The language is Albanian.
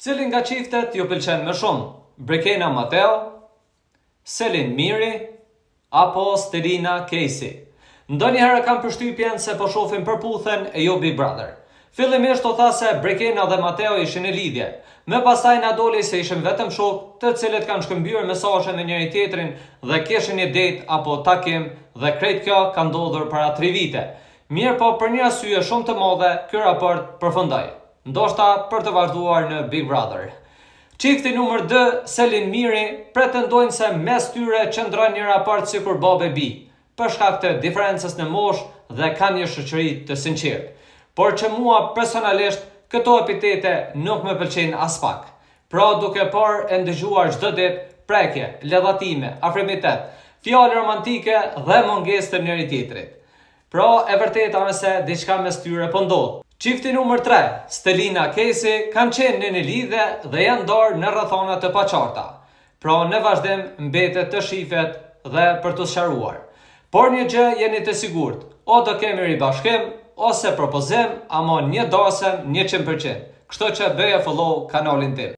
Cili nga çiftet ju pëlqen më shumë? Brikena Mateo, Selin Miri apo Stelina Kejsi? Ndonjëherë kam përshtypjen se po shohim Përputhen e jo Big Brother. Fillimisht u tha se Brikena dhe Mateo ishin në lidhje. Më pastaj na doli se ishin vetëm shokë, të cilët kanë shkëmbyer mesazhe me njëri tjetrin dhe kishin një date apo takim dhe krejt kjo ka ndodhur para 3 vite. Mirë po për një arsye shumë të madhe ky raport përfundoi. Ndoshta për të vazhduar në Big Brother. Çifti numër 2, Selin Miri, pretendojnë se mes tyre qëndron një raport sikur babë e bi, për shkak të diferencës në moshë dhe kanë një shoqëri të sinqertë. Por që mua personalisht këto epitete nuk më pëlqejnë as pak. Pra duke parë e ndëgjuar çdo ditë prekje, ledhatime, afrimitet, fjalë romantike dhe mungesë të njëri tjetrit. Pra e vërteta është se diçka mes tyre po ndodh. Çifti numër 3, Stelina Kejsi, kanë qenë në një lidhje dhe janë ndarë në rrethana të paqarta. Pra në vazhdim mbetet të shifet dhe për të sqaruar. Por një gjë jeni të sigurt, o do kemi ribashkim, ose propozim, ama një dasëm 100%. Kështu që bëje follow kanalin tim.